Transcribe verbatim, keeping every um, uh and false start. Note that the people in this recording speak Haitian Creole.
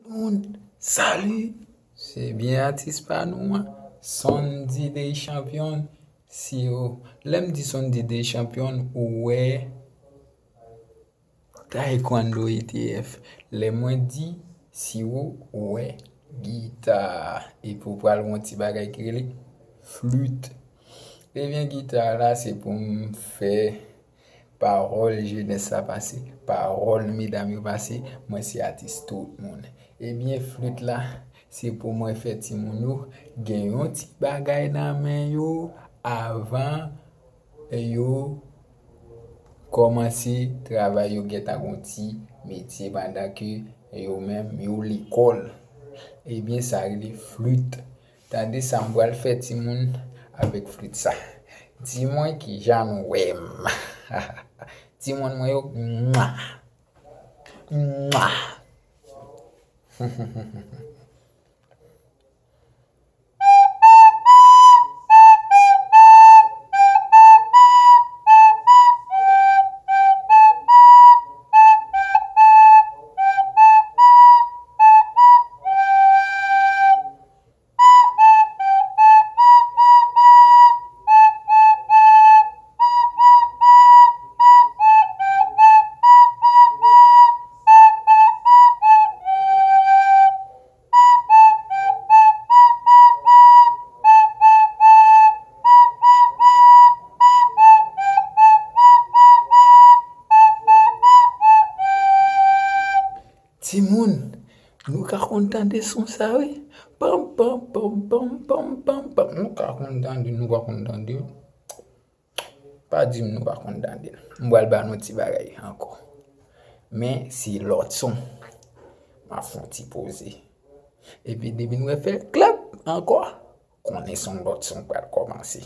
Moun, salut! Se byen atis pa nou an, Sondy Day Champion. Si yo, lè m di Sondy Day Champion, ou wè Taekwondo E T F. Lè mwen di siwo, ou wè gita. Epi w pral wè yon ti bagay ki rele flit. Ebyen, gita la, se pou m fè pawòl jenès la pase, pawòl medam yo pase, mwen se atis tout moun. Ebyen, flit la, se pou mwen fè timoun yo gen yon ti bagay nan men yo avan yo kòmanse travay, yo gentan gon ti metye pandan ke yo menm yo lekòl. Ebyen, sa rele flit. Tande sa m pral fè timoun avèk flit sa. Di mwen kijan nou wè m. Timoun mwen yo, mwa. Mwa. Timoun, nou ka konn tande son sa wi. Pam, pam, pam, pam, pam, pam, pam. Nou ka konn tande, nou ka konn tande. Pa di m nou pa konn tande l. M pral ba nou ti bagay ankò. Men se lòt son. M ap fè yon ti poze. Epi depi nou wè fè klap ankò, konnen se yon lòt son pral kòmanse.